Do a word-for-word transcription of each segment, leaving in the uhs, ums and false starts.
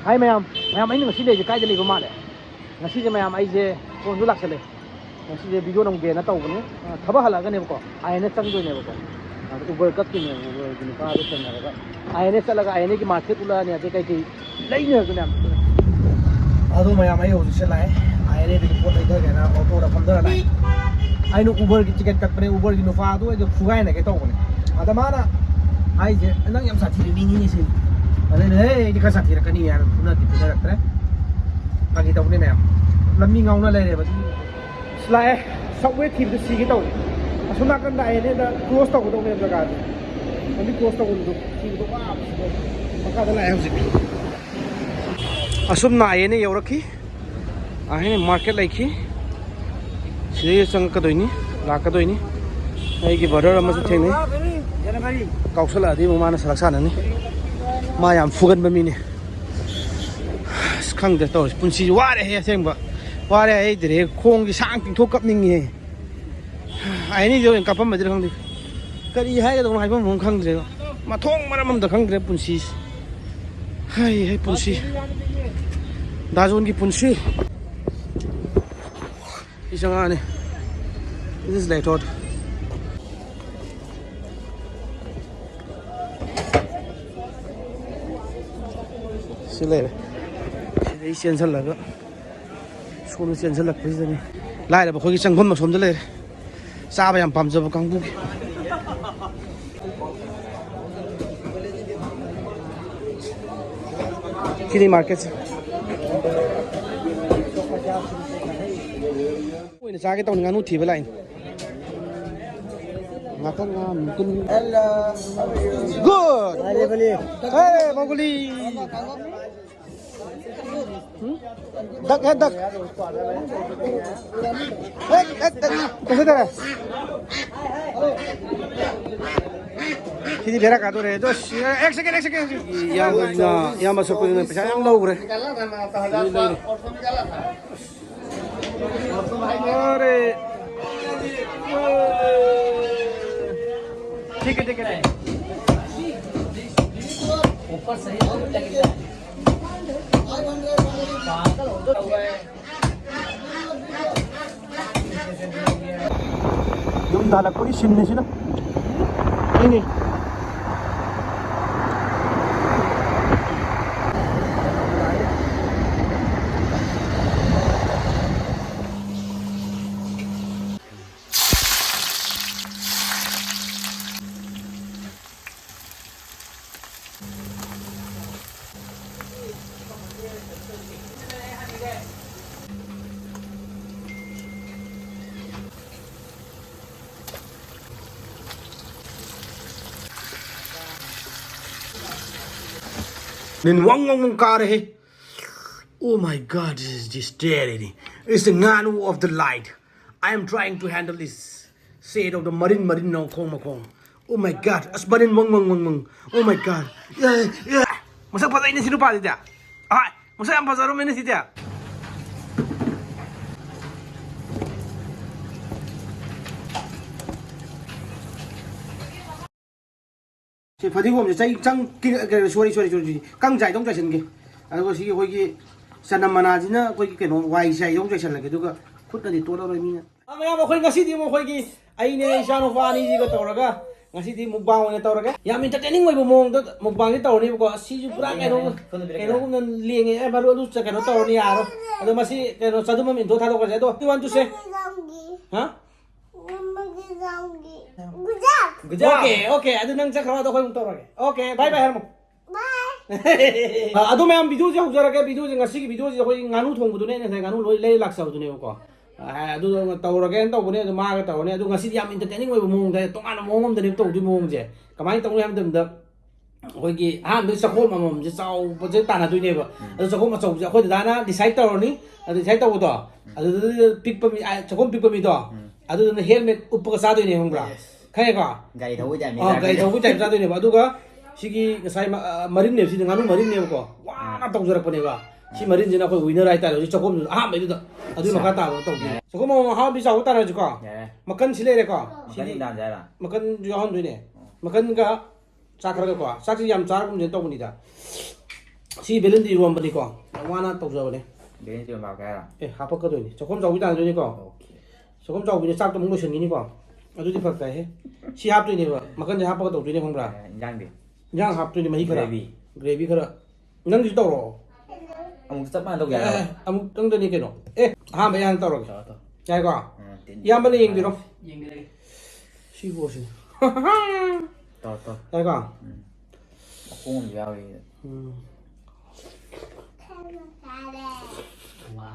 ꯍꯥꯏ ꯃꯌꯥꯝ, ꯃꯌꯥꯝ ꯑꯩꯅ ꯉꯁꯤ ꯂꯩꯔꯤꯁꯦ ꯀꯥꯏꯗ ꯂꯩꯕ ꯃꯥꯜꯂꯦ? ꯉꯁꯤꯁꯦ ꯃꯌꯥꯝ ꯑꯩꯁꯦ ꯐꯣꯟꯁꯨ ꯂꯥꯛꯁꯜꯂꯦ꯫ ꯉꯁꯤꯁꯦ ꯚꯤꯗꯤꯑꯣ ꯅꯝꯒꯦꯅ ꯇꯧꯕꯅꯦ꯫ ꯑ, ꯊꯕꯛ ꯍꯜꯂꯛꯑꯒꯅꯦꯕꯀꯣ, ꯑꯥꯏ ꯑꯦꯟ ꯑꯦ ꯆꯪꯗꯣꯏꯅꯦꯕꯀꯣ꯫ ꯑꯗ ꯎꯕꯔ ꯀꯛꯇꯣꯏꯅꯦꯕ, ꯎꯕꯔꯒꯤ ꯅꯨꯄꯥꯗꯣ ꯊꯦꯡꯅꯔꯒ꯫ ꯑꯥꯏ ꯑꯦꯟ ꯑꯦ ꯆꯠꯂꯒ ꯑꯥꯏ ꯑꯦꯟ ꯑꯦꯒꯤ ꯃꯥꯔꯀꯦꯠ ꯎꯠꯂꯛꯑꯅꯤ, ꯑꯗꯩ ꯀꯩꯀꯩ ꯂꯩꯅꯤ ꯍꯥꯏꯕꯗꯨꯅꯦ ꯌꯥꯝ꯫ ꯑꯗꯣ ꯃꯌꯥꯝ ꯑꯩ ꯍꯧꯖꯤꯛꯁꯦ ꯂꯥꯛꯑꯦ, ꯑꯥꯏ ꯑꯦꯟ ꯑꯦꯗꯒꯤ ꯄꯣꯠ ꯂꯩꯊꯒꯦꯅ ꯑꯣꯇꯣꯗ ꯐꯝꯊꯔ ꯂꯥꯛꯑꯦ꯫ ꯑꯩꯅ ꯎꯕꯔꯒꯤ ꯇꯤꯀꯦꯠ ꯀꯛꯄꯅꯦ, ꯎꯕꯔꯒꯤ ꯅꯨꯄꯥꯗꯣ ꯑꯩꯒ ꯐꯨꯒꯥꯏꯅꯒꯦ ꯇꯧꯕꯅꯦ꯫ ꯑꯗ ꯃꯥꯅ ꯍꯥꯏꯁꯦ, "ꯅꯪ ꯌꯥꯝ ꯁꯥꯊꯤꯕ ꯃꯤꯅꯤꯅꯦ ꯁꯤꯅꯤ"꯫ ꯑꯗ ꯑꯩꯅ, "ꯍꯦ, ꯑꯩꯗꯤ ꯈꯔ ꯁꯥꯊꯤꯔꯛꯀꯅꯤ" ꯍꯥꯏꯅ ꯐꯨꯅꯗꯤ ꯐꯨꯅꯔꯛꯇ꯭ꯔꯦ꯫ ꯐꯥꯒꯤ ꯇꯧꯕꯅꯦ ꯃꯌꯥꯝ꯫ ꯂꯝꯕꯤ ꯉꯥꯎꯅ ꯂꯩꯔꯦꯕ ꯑꯗꯨꯒꯤ꯫ ꯑꯁ, ꯂꯥꯛꯑꯦ꯫ ꯁꯕꯋꯦ ꯊꯤꯕꯗ ꯁꯤꯒꯦ ꯇꯧꯔꯦ꯫ ꯑꯁꯣꯝ ꯅꯥꯀꯟꯗ ꯑꯥꯏ ꯑꯦꯟ ꯑꯦꯗ ꯀ꯭ꯔꯣꯁ ꯇꯧꯒꯗꯧꯅꯦꯕ ꯖꯒꯥꯗꯤ꯫ ꯂꯝꯕꯤ ꯀ꯭ꯔꯣꯁ ꯇꯧꯐꯝꯗꯣ ꯊꯤꯕꯗ ꯋꯥꯕꯁꯤꯗ ꯃꯈꯥꯗ ꯂꯥꯛꯑꯦ ꯍꯧꯖꯤꯛ꯫ ꯑꯁꯨꯝꯅ ꯑꯥꯏ ꯑꯦꯟ ꯑꯦ ꯌꯧꯔꯛꯈꯤ꯫ ꯑꯥꯏ ꯑꯦꯟ ꯑꯦ ꯃꯥꯔꯀꯦꯠ ꯂꯩꯈꯤ꯫ ꯁꯤꯗꯩꯗ ꯆꯪꯉꯛꯀꯗꯣꯏꯅꯤ, ꯂꯥꯛꯀꯗꯣꯏꯅꯤ꯫ ꯑꯩꯒꯤ ꯕ꯭ꯔꯗꯔ ꯑꯃꯁꯨ ꯊꯦꯡꯅꯩ꯫ ꯀꯥꯎꯁꯜꯂꯛꯑꯗꯤ ꯑꯃꯨꯛ ꯃꯥꯅ ꯁꯔꯛ ꯁꯥꯟꯅꯅꯤ꯫ ꯃꯥ ꯌꯥꯝ ꯐꯨꯒꯟꯕ ꯃꯤꯅꯤ꯫ ꯑꯁ, ꯈꯪꯗꯦ ꯇꯧꯔꯤꯁꯦ꯫ ꯄꯨꯟꯁꯤꯁꯦ ꯋꯥꯔꯦꯍꯦ ꯑꯁꯦꯡꯕ꯫ ꯋꯥꯔꯦ ꯍꯥꯏꯗ꯭ꯔꯦ꯫ ꯈꯣꯡꯁꯦ ꯁꯥꯡ ꯇꯤꯡꯊꯣꯛ ꯀꯞꯅꯤꯡꯉꯤꯍꯦ꯫ ꯑꯥꯏ ꯑꯦꯟ ꯑꯦꯗ ꯑꯣꯏꯅ ꯀꯥꯞꯄꯝꯃꯗꯤꯔ ꯈꯪꯗꯦ꯫ ꯀꯔꯤ ꯍꯥꯏꯒꯗꯧꯅꯣ ꯍꯥꯏꯐꯝ ꯑꯃ ꯈꯪꯗ꯭ꯔꯦ꯫ ꯃꯊꯣꯡ ꯃꯔꯝ ꯑꯝꯇ ꯈꯪꯗ꯭ꯔꯦ ꯄꯨꯟꯁꯤꯁꯦ꯫ ꯍꯩ, ꯍꯩ, ꯄꯨꯟꯁꯤ꯫ ꯗꯥꯖꯣꯟꯒꯤ ꯄꯨꯟꯁꯤ꯫ ꯁꯤ ꯆꯪꯉꯛꯑꯅꯤ꯫ This is Lethot. ꯁꯤ ꯂꯩꯔꯦ꯫ ꯁꯤꯗꯩ ꯆꯦꯟꯁꯤꯜꯂꯒ ꯁꯣꯝꯗ ꯆꯦꯟꯁꯤꯜꯂꯛꯄꯁꯤꯗꯅꯤ꯫ ꯂꯥꯏꯔꯕ ꯑꯩꯈꯣꯏꯒꯤ ꯆꯪꯐꯝ ꯑꯁꯣꯝꯗ ꯂꯩꯔꯦ꯫ ꯆꯥꯕ ꯌꯥꯝ ꯄꯥꯝꯖꯕ ꯀꯥꯡꯕꯨꯒꯤ꯫ ꯁꯤꯅꯤ ꯃꯥꯔꯀꯦꯠꯁꯦ꯫ ꯑꯣꯏꯅ ꯆꯥꯒꯦ ꯇꯧꯅꯤ, ꯉꯥꯅꯨ ꯊꯤꯕ ꯂꯥꯛꯏꯅꯤ꯫ ꯉꯥꯛꯇꯪ ꯉꯥ ꯃꯤꯅꯤꯠ ꯀꯨꯟ꯫ Good. Hey, ꯕꯥꯍꯨꯕꯂꯤ꯫ ꯗꯛ ꯍꯦ, ꯗꯛ꯫ ꯍꯦ, ꯍꯦ, ꯍꯦ, ꯀꯩꯁꯨ ꯇꯧꯔꯦ꯫ ꯁꯤꯗꯤ ꯕꯦꯔꯥ ꯀꯥꯗꯣꯔꯦ꯫ ꯑꯗꯣ, ꯑꯦꯛ ꯁꯦꯀꯦꯟ, ꯑꯦꯛ ꯁꯦꯀꯦꯟ꯫ ꯏꯌꯥꯝꯕꯁꯤꯅ, ꯏꯌꯥꯝꯕ ꯁꯛꯄꯗꯨꯅ ꯄꯩꯁꯥ ꯌꯥꯝ ꯂꯧꯈ꯭ꯔꯦ꯫ अरे। ठीक है, ठीक है। ऊपर सही लगता है। ꯇꯥꯜꯂꯛꯄꯒꯤ ꯁꯤꯟꯅꯤ ꯁꯤꯅ꯫ ꯁꯤꯅꯤ꯫ ꯅꯤꯟ ꯋꯪ ꯋꯪ ꯋꯪ ꯀꯥꯔꯦꯍꯦ꯫ Oh my God, this is this terrible. It's the ꯉꯥꯅꯨ of the light. I am trying to handle this. Shade of the ꯃꯔꯤꯟ ꯃꯔꯤꯟ ꯃꯈꯣꯡ ꯃꯈꯣꯡ꯫ Oh my God, ꯑꯁ ꯃꯔꯤꯟ ꯋꯪ ꯋꯪ ꯋꯪ ꯋꯪ꯫ Oh my God. Yeah, yeah. ꯃꯁꯛ ꯐꯖꯩꯅꯦ ꯁꯤ ꯅꯨꯄꯥꯁꯤꯗꯤ꯫ ꯑꯍꯥꯏ, ꯃꯁꯛ ꯌꯥꯝ ꯐꯖꯔꯝꯃꯦꯅꯦ ꯁꯤꯗꯤ꯫ ꯁꯤ ꯐꯗꯤꯒꯣꯝꯁꯦ ꯆꯩ ꯆꯪ ꯀꯤ-, ꯀꯩꯅꯣ, sorry, sorry, sorry, sorry. ꯀꯪ ꯆꯥꯏꯗꯧ ꯆꯥꯏꯁꯤꯟꯒꯦ꯫ ꯑꯗꯨꯒ ꯁꯤꯒꯤ ꯑꯩꯈꯣꯏꯒꯤ ꯆꯅꯝ ꯃꯅꯥꯁꯤꯅ ꯑꯩꯈꯣꯏꯒꯤ ꯀꯩꯅꯣ ꯋꯥꯏ ꯆꯥꯏꯗꯧ ꯆꯥꯏꯁꯤꯜꯂꯒꯦ꯫ ꯑꯗꯨꯒ ꯈꯨꯠꯅꯗꯤ ꯇꯣꯠꯂꯔꯣꯏ ꯃꯤꯅ꯫ ꯑ, ꯃꯌꯥꯝ, ꯑꯩꯈꯣꯏ ꯉꯁꯤꯗꯤ ꯑꯃꯨꯛ ꯑꯩꯈꯣꯏꯒꯤ ꯑꯩꯅꯦ ꯏꯆꯥꯅꯨꯄꯥ ꯑꯅꯤꯁꯤꯒ ꯇꯧꯔꯒ ꯉꯁꯤꯗꯤ mukbang ꯑꯣꯏꯅ ꯇꯧꯔꯒꯦ꯫ ꯌꯥꯝ entertaining ꯑꯣꯏꯕ ꯃꯑꯣꯡꯗ mukbangꯁꯦ ꯇꯧꯔꯅꯦꯕꯀꯣ꯫ ꯑꯁꯤꯁꯨ ꯄꯨꯔꯥ ꯀꯩꯅꯣ, ꯐꯣꯟꯗꯣ ꯄꯤꯔꯛꯀꯦ꯫ ꯀꯩꯅꯣꯒꯨꯝꯅ ꯂꯦꯡꯉꯦ꯫ ꯑꯦ, ꯃꯔꯨ ꯑꯗꯨ ꯆ-, ꯀꯩꯅꯣ ꯇꯧꯔꯅꯤ, ꯌꯥꯔꯣꯏ꯫ ꯑꯗꯣ ꯃꯁꯤ ꯀꯩꯅꯣ ꯆꯗꯨꯝ ꯑꯃ ꯏꯟꯊꯣꯛ ꯊꯥꯗꯣꯛꯈ꯭ꯔꯁꯦ꯫ ꯑꯗꯣ, you want to say? ꯍꯥ? ꯒꯨꯖꯥ꯫ Okay, okay. ꯑꯗꯨ ꯅꯪ ꯆꯠꯈ꯭ꯔꯣ, ꯑꯗꯣ ꯑꯩꯈꯣꯏ ꯑꯃꯨꯛ ꯇꯧꯔꯒꯦ꯫ Okay, bye bye ꯍꯥꯏꯔꯝꯃꯣ꯫ Bye. ꯑ, ꯑꯗꯨ ꯃꯌꯥꯝ, videoꯁꯦ ꯍꯧꯖꯔꯒꯦ꯫ Videoꯁꯦ, ꯉꯁꯤꯒꯤ videoꯁꯦ ꯑꯩꯈꯣꯏ ꯉꯥꯅꯨ ꯊꯣꯡꯕꯗꯨꯅꯦ, ꯑꯩꯅ ꯉꯁꯥꯏ ꯉꯥꯅꯨ ꯂꯣꯏ ꯂꯩꯔ ꯂꯥꯛꯆꯕꯗꯨꯅꯦꯕꯀꯣ꯫ ꯑ, ꯑꯗꯨ ꯇꯧꯔꯒꯦꯅ ꯇꯧꯕꯅꯦ, ꯑꯗꯨ ꯃꯥꯒ ꯇꯧꯔꯅꯤ꯫ ꯑꯗꯨ ꯉꯁꯤꯗꯤ ꯌꯥꯝ entertaining ꯑꯣꯏꯕ ꯃꯑꯣꯡꯗ, ꯇꯣꯉꯥꯟꯕ ꯃꯑꯣꯡ ꯑꯃꯗꯅꯦꯕ ꯇꯧꯗꯣꯏ ꯃꯑꯣꯡꯁꯦ꯫ ꯀꯃꯥꯏꯅ ꯇꯧꯅꯤ ꯍꯥꯏꯕ ꯃꯇꯝꯗ, ꯑꯩꯈꯣꯏꯒꯤ ꯑꯍꯥꯟꯕꯗ ꯆꯥꯛꯈꯣꯝ ꯑꯃꯃꯝꯁꯦ ꯆꯥꯎꯕꯁꯦ ꯇꯥꯟꯅꯗꯣꯏꯅꯦꯕ꯫ ꯎꯝ꯫ ꯑꯗꯨ ꯆꯥꯛꯈꯣꯝ ꯑꯆꯧꯕꯁꯦ ꯑꯩꯈꯣꯏ ꯗꯗꯥꯅ decide ꯇꯧꯔꯅꯤ꯫ ꯑꯗꯨ decide ꯇꯧꯕꯗꯣ, ꯎꯝ꯫ ꯑꯗꯨꯗ ꯄꯤꯛꯄ ꯃꯤ, ꯑ, ꯆꯥꯛꯈꯣꯝ ꯄꯤꯛꯄ ꯃꯤꯗꯣ, ꯎꯝ꯫ ꯑꯗꯨꯗꯨꯅ helmet ꯎꯞꯄꯒ ꯆꯥꯗꯣꯏꯅꯦ, ꯈꯪꯕ꯭ꯔꯥ? Yes꯫ ꯈꯪꯉꯦꯀꯣ? ꯒꯥꯔꯤ ꯊꯧꯕꯩ type ꯅꯤ ꯑ, ꯒꯥꯔꯤ ꯆꯥꯗꯣꯏꯁꯦ꯫ ꯊꯧꯕꯩ type ꯆꯥꯗꯣꯏꯅꯦꯕ꯫ ꯑꯗꯨꯒ ꯁꯤꯒꯤ ꯉꯁꯥꯏ ꯃ-, ꯑ, ꯃꯔꯤꯟꯅꯦꯕ, ꯁꯤꯗꯤ ꯉꯥꯅꯨ ꯃꯔꯤꯟꯅꯦꯕꯀꯣ꯫ ꯋꯥꯅ ꯎꯝ꯫ ꯇꯧꯖꯔꯛꯄꯅꯦꯕ꯫ ꯁꯤ ꯎꯝ꯫ ꯃꯔꯤꯟꯁꯤꯅ ꯑꯩꯈꯣꯏ winner ꯍꯥꯏꯇꯥꯔꯦ ꯍꯧꯖꯤꯛ ꯆꯥꯛꯈꯣꯝꯗꯨꯗ ꯑꯍꯥꯟꯕꯩꯗꯨꯗ꯫ ꯑꯗꯨꯒꯤ ꯑꯠꯆꯥ꯫ ꯃꯈꯥ ꯇꯥꯕꯗꯣ ꯇꯧꯗꯣꯏꯅꯦ꯫ ꯌꯥꯔꯦ꯫ ꯆꯥꯛꯈꯣꯝ ꯑꯃꯃꯝ ꯑꯍꯥꯟꯕ ꯆꯥꯎꯕ ꯇꯥꯟꯅꯔꯁꯤꯀꯣ꯫ ꯌꯥꯔꯦ꯫ ꯃꯈꯟ ꯁꯤ ꯂꯩꯔꯦꯀꯣ꯫ ꯃꯈꯟ ꯁꯤꯗꯤ ꯇꯥꯟꯁꯦ ꯍꯥꯏꯔꯣ? ꯃꯈꯟꯁꯨ ꯌꯥꯎꯍꯟꯗꯣꯏꯅꯦ꯫ ꯃꯈꯟꯒ ꯆꯥꯛ ꯈꯔꯒꯀꯣ꯫ ꯆꯥꯛꯁꯤ ꯌꯥꯝ ꯆꯥꯔꯒꯨꯝꯁꯦ ꯇꯧꯕꯅꯤꯗ꯫ ꯁꯤ ꯕꯦꯂꯦꯟꯗ꯭ꯔꯤ ꯏꯔꯣꯝꯕꯅꯤꯀꯣ꯫ ꯌꯥꯝ ꯋꯥꯅ ꯇꯧꯖꯕꯅꯦ꯫ ꯕꯦꯂꯦꯟꯗ꯭ꯔꯤ ꯏꯔꯣꯝꯕ ꯍꯥꯞꯀꯦ ꯍꯥꯏꯔꯣ? ꯑꯦ, ꯍꯥꯞꯄꯛꯀꯗꯣꯏꯅꯤ꯫ ꯆꯥꯛꯈꯣꯝ ꯆꯥꯎꯕꯤ ꯇꯥꯟꯅꯗꯣꯏꯅꯤꯀꯣ꯫ Okay꯫ ꯆꯥꯛꯈꯣꯝ ꯆꯥꯎꯕꯤꯅ ꯆꯥꯛꯇꯣ ꯑꯃꯨꯛ ꯂꯣꯏꯁꯤꯟꯈꯤꯅꯤꯀꯣ꯫ ꯑꯗꯨꯗꯤ ꯐꯔꯛ ꯇꯥꯏꯍꯦ꯫ ꯁꯤ ꯍꯥꯞꯇꯣꯏꯅꯦꯕ, ꯃꯈꯟꯁꯦ ꯍꯥꯞꯄꯒ ꯇꯧꯗꯣꯏꯅꯦ, ꯈꯪꯕ꯭ꯔꯥ? ꯏꯟꯖꯥꯡꯗꯤ? ꯏꯟꯖꯥꯡ ꯍꯥꯞꯇꯣꯏꯅꯦ, ꯃꯍꯤ ꯈꯔ꯫ Gravy. Gravy ꯈꯔ꯫ ꯅꯪꯒꯤꯁꯨ ꯇꯧꯔꯛꯑꯣ꯫ ꯑꯃꯨꯛ ꯆꯞ ꯃꯥꯟꯅ ꯇꯧꯒꯦ ꯑꯦ, ꯍꯥꯏꯔꯣ? ꯑꯃꯨꯛꯇꯪꯗꯅꯤ ꯀꯩꯅꯣ꯫ ꯑꯦ, ꯑꯍꯥꯟꯕ ꯑꯩ ꯍꯥꯟꯅ ꯇꯧꯔꯒꯦ꯫ ꯇꯧꯔꯣ, ꯇꯧꯔꯣ. ꯌꯥꯏꯀꯣ? ꯎꯝ, ꯇꯤꯟ. ꯏꯌꯥꯝꯕꯅ ꯌꯦꯡꯕꯤꯔꯣ꯫ ꯌꯦꯡꯕꯤꯔꯒꯦ꯫ ꯁꯤ ꯄꯣꯠꯁꯤꯅꯦ꯫ ꯇꯧꯔꯣ, ꯇꯧꯔꯣ. ꯌꯥꯏꯀꯣ? ꯎꯝ. ꯃꯈꯣꯡ ꯑꯃꯁꯨ ꯌꯥꯎꯔꯤ. ꯎꯝ꯫ ꯋꯥ.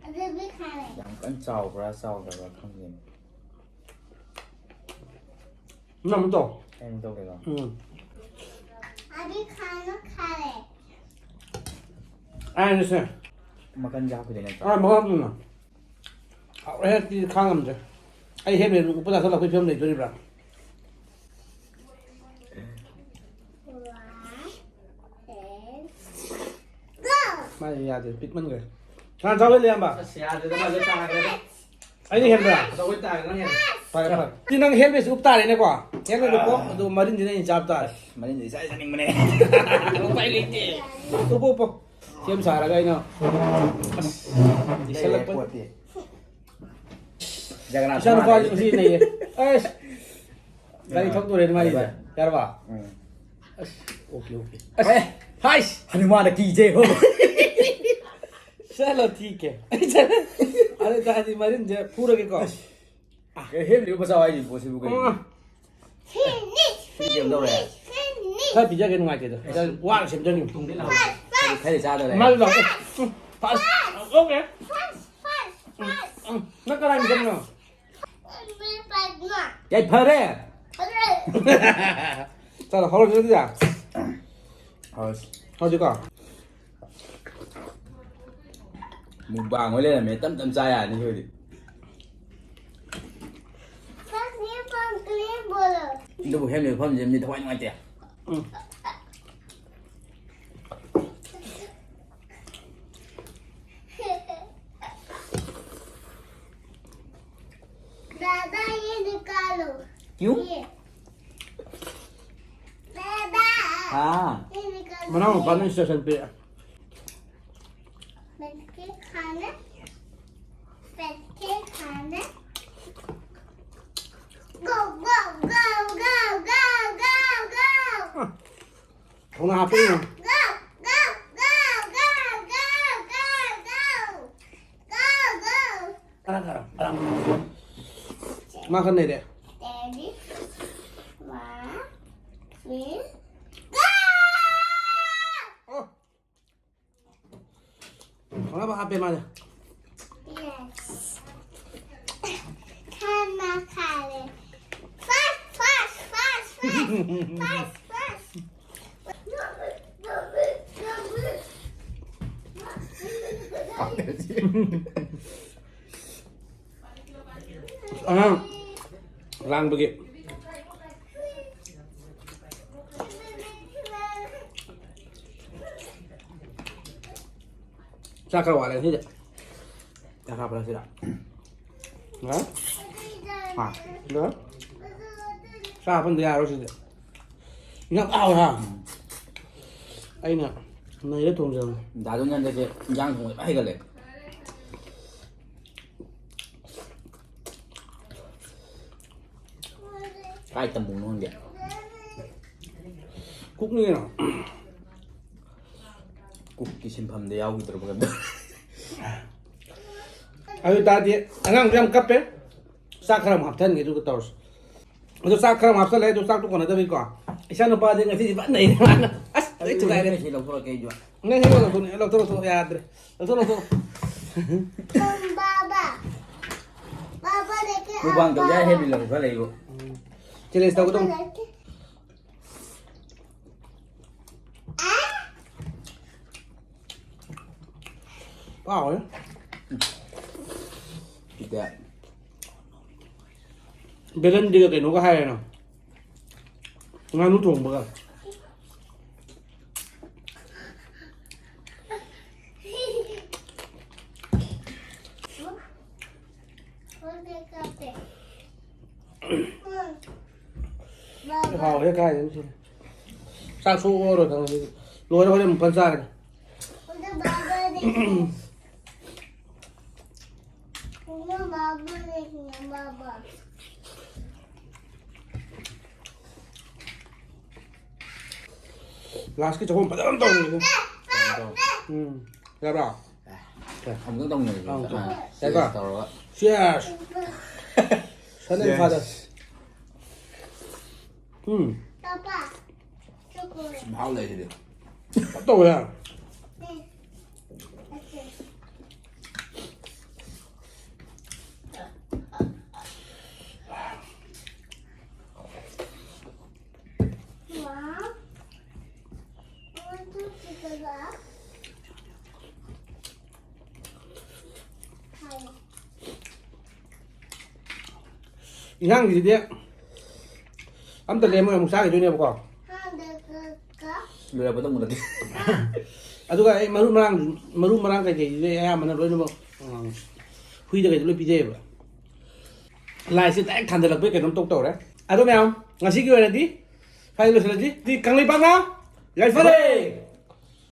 ꯑꯗꯨꯗꯤ ꯈꯥꯔꯦ. ꯌꯥꯝ ꯀꯟꯅ ꯆꯥꯎꯕ꯭ꯔꯥ ꯆꯥꯎꯗꯕ꯭ꯔꯥ ꯈꯪꯗꯦꯅꯦ. ꯅꯪ ꯑꯃꯨꯛ ꯇꯧ꯫ ꯑꯩ ꯑꯃꯨꯛ ꯇꯧꯒꯦꯀꯣ. ꯎꯝ꯫ ꯑꯗꯨꯗꯤ ꯈꯥꯅ ꯈꯥꯔꯦ. ꯑꯩꯅꯁꯦ꯫ ꯃꯈꯟꯁꯦ ꯍꯥꯞꯈꯤꯗꯣꯏ ꯅꯠꯇ꯭ꯔꯣ? ꯑꯥ, ꯃꯍꯥꯎ ꯇꯨꯅ꯫ ꯍꯥꯎꯔꯦ, ꯁꯤꯗꯤ ꯈꯥꯡ ꯉꯝꯗ꯭ꯔꯦ꯫ ꯑꯩ ꯍꯦꯜꯃꯦꯠ ꯎꯞꯄ ꯆꯥꯁꯤꯜꯂꯛꯄꯒꯤ ꯐꯤꯕꯝ ꯂꯩꯗꯣꯔꯤꯕ꯭ꯔꯥ? ꯋꯥ. ꯑꯦ. ꯃꯥꯗꯤ ꯌꯥꯗꯦ, ꯄꯤꯛꯃꯟꯈ꯭ꯔꯦ꯫ ꯀꯅꯥ ꯆꯥꯎꯍꯜꯂꯦ, ꯏꯌꯥꯝꯕ? ꯑꯁ, ꯌꯥꯗ꯭ꯔꯦꯗ, ꯃꯥꯁꯦ ꯇꯥꯈ꯭ꯔꯦꯗ. ꯑꯩꯅ ꯍꯦꯟꯕ꯭ꯔꯥ? ꯑꯆꯧꯕ ꯇꯥꯈ꯭ꯔꯦ, ꯅꯪ ꯍꯦꯟꯅ. ꯐꯔꯦ, ꯐꯔꯦ꯫ ꯁꯤ ꯅꯪ ꯍꯦꯜꯃꯦꯠꯁꯦ ꯎꯞ ꯇꯥꯔꯦꯅꯦꯀꯣ? ꯍꯦꯜꯃꯦꯠ ꯎꯞꯄꯣ, ꯑꯗꯨꯒ ꯃꯔꯤꯟꯁꯤꯅ ꯑꯩꯅ ꯆꯥꯕ ꯇꯥꯔꯦ꯫ ꯃꯔꯤꯟꯗꯤ ꯆꯥꯗꯤ ꯆꯥꯅꯤꯡꯕꯅꯦ. ꯎꯞꯄꯣ, ꯎꯞꯄꯣ꯫ ꯁꯦꯝ ꯁꯥꯔꯒ ꯑꯩꯅ, ꯑꯁ, ꯂꯤꯁꯜꯂꯛꯄ꯫ ꯄꯣꯠꯇꯤ. ꯖꯒꯅꯥꯊ ꯏꯆꯥ ꯅꯨꯄꯥꯁꯨ ꯃꯥꯜꯂꯦ. ꯉꯁꯤ ꯅꯩꯌꯦ꯫ ꯑꯁ! ꯒꯥꯔꯤ ꯊꯧꯗꯣꯔꯦꯅꯦ ꯃꯥꯒꯤꯁꯦ꯫ ꯍꯣꯏ, ꯍꯣꯏ. ꯌꯥꯔꯕ? ꯎꯝ. ꯑꯁ, ꯑꯣꯀꯦ, ꯑꯣꯀꯦ꯫ ꯑꯦ, ꯍꯥꯏꯁ! ꯍꯅꯨꯃꯥꯟꯗ ꯀꯤꯖꯩ ꯍꯣ. ꯆꯠꯂꯣ, ꯊꯤꯀꯦ꯫ ꯑꯗꯨ ꯇꯥꯔꯗꯤ ꯃꯔꯤꯟꯁꯦ ꯐꯨꯔꯒꯦꯀꯣ꯫ ꯀꯩ ꯍꯦꯝꯂꯤꯕ ꯃꯆꯥ ꯍꯥꯏꯁꯤ ꯄꯣꯠꯁꯤꯕꯨ ꯀꯩꯅꯣ? ꯑꯣ, ꯐꯤꯅꯤꯁ, ꯁꯤ ꯀꯩꯝ ꯇꯧꯔꯦ? Finish, finish. ꯈꯔ ꯄꯤꯖꯒꯦ, ꯅꯨꯡꯉꯥꯏꯇꯦꯗ꯫ ꯈꯤꯇꯪ ꯋꯥꯅ ꯁꯦꯝꯖꯅꯤꯡꯉꯤ꯫ ꯐꯥꯁ, ꯐꯥꯁ, ꯈꯔꯗꯤ ꯆꯥꯗꯧꯔꯦ. ꯃꯥꯁꯨ ꯂꯥꯛꯑꯣ꯫ ꯎꯝ, ꯐꯥꯁ꯫ ꯑꯣꯀꯦ꯫ ꯐꯥꯁ, ꯐꯥꯁ, ꯐꯥꯁ. ꯎꯝ, ꯅꯪ ꯀꯅꯥꯒꯤ ꯃꯤꯆꯪꯅꯣ? ꯐꯥꯁ. ꯌꯥꯏ, ꯐꯔꯦ. ꯆꯠꯂꯣ, ꯍꯧꯔꯁꯤ ꯑꯗꯨꯗꯤ꯫ ꯍꯧꯔꯁꯤ. ꯍꯧꯔꯁꯤꯀꯣ? ꯃꯨꯛꯕꯥꯡ ꯑꯣꯏ ꯂꯩꯔꯝꯃꯦ, ꯇꯞ ꯇꯞ ꯆꯥ ꯌꯥꯔꯅꯤ ꯁꯤ ꯑꯣꯏꯗꯤ. ꯐꯥꯁ, ꯌꯦ ꯄꯥꯝ ꯀ꯭ꯂꯤꯌꯔ ꯕꯣꯂꯣ. ꯑꯗꯨꯕꯨ ꯍꯦꯝꯂꯤꯕ ꯃꯐꯝꯁꯦ ꯃꯤ ꯊꯋꯥꯏ ꯅꯨꯡꯉꯥꯏꯇꯦ. ꯎꯝ꯫ दादा, ये निकालो. क्यों? ये. दादा. हाँ. ये निकालो. ꯃꯅꯥꯎ ꯅꯨꯄꯥꯅ instruction ꯄꯤꯔꯛꯑꯦ꯫ बैठ के खाना. बैठ के खाना. Go, go, go, go, go, go, go. ꯊꯣꯡꯅꯥ ꯍꯥꯞꯄꯛꯏꯅꯦ꯫ Go, go, go, go, go, go, go, go. Go, go. ꯈꯔ, ꯈꯔ, ꯈꯔ꯫ ꯃꯥ ꯈꯔ ꯅꯩꯔꯦ꯫ Daddy, one, three, go! ꯑꯣ꯫ ꯐꯅꯕ ꯍꯥꯞꯄꯦ ꯃꯥꯁꯦ꯫ Yes. ꯈꯥꯅ ꯈꯥꯔꯦ꯫ Fast, fast, fast, fast. Fast, fast. ꯑꯉꯥꯡ ꯂꯥꯡꯕꯒꯤ꯫ ꯆꯥꯛ ꯈꯔ ꯋꯥꯠꯂꯦ ꯉꯁꯤꯗꯤ꯫ ꯆꯥꯛ ꯍꯥꯞꯄ꯭ꯔꯥ ꯁꯤꯗ? ꯍꯥ? ꯍꯥ? ꯁꯤꯗ? ꯆꯥꯛ ꯍꯥꯞꯄꯟꯗ ꯌꯥꯔꯣꯏ ꯁꯤꯗꯤ꯫ ꯌꯥꯝ ꯍꯥꯎꯋꯦ ꯍꯥ? ꯑꯩꯅ ꯅꯩꯔ ꯊꯣꯡꯖꯕꯅꯦ꯫ ꯗꯥꯗꯨꯅ ꯍꯟꯗꯛꯁꯦ ꯏꯟꯖꯥꯡ ꯊꯣꯡꯕ ꯍꯩꯒꯠꯂꯦ꯫ ꯀꯥꯏ ꯇꯝꯃꯨꯕꯅꯣ ꯈꯪꯗꯦ꯫ ꯀꯨꯛꯅꯤ ꯀꯩꯅꯣ꯫ ꯀꯨꯛꯀꯤ ꯁꯤꯟꯐꯝꯗ ꯌꯥꯎꯈꯤꯗ꯭ꯔꯕ ꯀꯩꯅꯣ꯫ ꯑꯗꯨ ꯇꯥꯔꯗꯤ ꯑꯉꯥꯡꯁꯨ ꯌꯥꯝ ꯀꯞꯄꯦ꯫ ꯆꯥꯛ ꯈꯔ ꯑꯃꯨꯛ ꯍꯥꯞꯊꯟꯒꯦ ꯑꯗꯨꯒ ꯇꯧꯔꯁꯤ꯫ ꯑꯗꯣ ꯆꯥꯛ ꯈꯔ ꯑꯃꯨꯛ ꯍꯥꯞꯆꯜꯂꯦ꯫ ꯑꯗꯣ ꯆꯥꯛꯇꯣ ꯀꯣꯟꯅꯗꯕꯩꯀꯣ꯫ ꯏꯆꯥ ꯅꯨꯄꯥꯁꯦ ꯉꯁꯤꯗꯤ ꯐꯖꯅ ꯅꯩꯔꯦ ꯃꯥꯅ꯫ ꯑꯁ ꯂꯣꯏ ꯊꯨꯒꯥꯏꯔꯦ꯫ ꯁꯤ ꯂꯧꯊꯣꯔꯛꯀꯦ ꯑꯩꯁꯨ꯫ ꯅꯪ ꯍꯦꯛ ꯂꯧꯊꯣꯛ, ꯂꯧꯊꯣꯛ, ꯂꯧꯊꯣꯛ, ꯌꯥꯗ꯭ꯔꯦ꯫ ꯂꯧꯊꯣꯛ, ꯂꯧꯊꯣꯛ꯫ ꯕꯥꯕꯥ꯫ ꯕꯥꯕꯥ ꯂꯩꯀꯦ꯫ ꯃꯨꯛꯕꯥꯡ ꯇꯧꯒꯦ ꯍꯥꯏ ꯍꯦꯕꯤ ꯂꯧꯈꯠꯂꯛꯏꯕꯣ꯫ ꯎꯝ꯫ ꯆꯦꯂꯦꯟꯖ ꯇꯧꯒꯗꯧꯅꯤ꯫ ꯕꯥꯕꯥ ꯂꯩꯀꯦ꯫ ꯍꯥꯎꯋꯦ꯫ ꯁꯤꯗ꯫ ꯕꯦꯂꯟꯗꯤꯒ ꯀꯩꯅꯣꯒ ꯍꯥꯏꯔꯦꯅ꯫ ꯉꯥꯅꯨ ꯊꯣꯡꯕꯒ꯫ ꯍꯥꯎꯋꯦ ꯀꯥꯏꯗꯩꯅꯣ ꯁꯤꯗꯤ꯫ ꯆꯥꯛ ꯁꯨꯛꯑꯣ ꯑꯣꯔꯣꯏ ꯈꯪꯉꯦ ꯁꯤꯗꯤ꯫ ꯂꯣꯏꯔꯦ ꯍꯣꯔꯦꯟ ꯑꯃꯨꯛ ꯐꯖꯅ ꯆꯥꯔꯒꯦ꯫ ꯒ꯭ꯂꯥꯁꯀꯤ ꯆꯥꯛꯈꯨꯝ ꯐꯖꯅ ꯇꯧꯔꯤꯅꯦ꯫ ꯎꯝ꯫ ꯌꯥꯕ꯭ꯔꯥ? ꯑꯃꯨꯛꯇꯪ ꯇꯧꯅꯔꯤꯕ ꯑꯥ, ꯆꯞ ꯃꯥꯟꯅꯩ꯫ ꯌꯥꯏꯀꯣ? ꯇꯧꯔꯒ Cheers! Son and Cheers. Father. ꯎꯝ꯫ ꯃꯍꯥꯎ ꯂꯩ ꯁꯤꯗꯤ꯫ ꯇꯧꯋꯦ꯫ ꯏꯟꯁꯥꯡꯁꯤꯗꯤ ꯑꯝꯇ ꯂꯦꯝꯃꯣꯏ, ꯑꯃꯨꯛ ꯆꯥꯈꯤꯗꯣꯏꯅꯦꯕꯀꯣ꯫ ꯂꯣꯏꯔꯛꯄꯗ ꯃꯨꯜꯂꯛꯀꯦ꯫ ꯑꯗꯨꯒ ꯑꯩ ꯃꯔꯨ ꯃꯔꯥꯡ, ꯃꯔꯨ ꯃꯔꯥꯡ ꯀꯩꯀꯩꯁꯤꯗꯤ ꯑꯌꯥꯝꯕꯅ ꯂꯣꯏꯅꯃꯛ, ꯎꯝ, ꯍꯨꯏꯗ ꯀꯩꯗ ꯂꯣꯏ ꯄꯤꯖꯩꯌꯦꯕ꯫ ꯂꯥꯏꯁꯦ ꯗꯥꯏꯔꯦꯛ ꯊꯥꯟꯗꯜꯂꯛꯄꯩ ꯀꯩꯅꯣꯝ ꯇꯧ ꯇꯧꯔꯦ꯫ ꯑꯗꯣ ꯃꯌꯥꯝ, ꯉꯁꯤꯒꯤ ꯑꯣꯏꯅꯗꯤ ꯁ꯭ꯋꯥꯏꯗ ꯂꯣꯏꯁꯤꯜꯂꯁꯤ꯫ ꯗꯤ ꯀꯪꯂꯩꯄꯥꯛꯅ ꯌꯥꯏꯐꯔꯦ꯫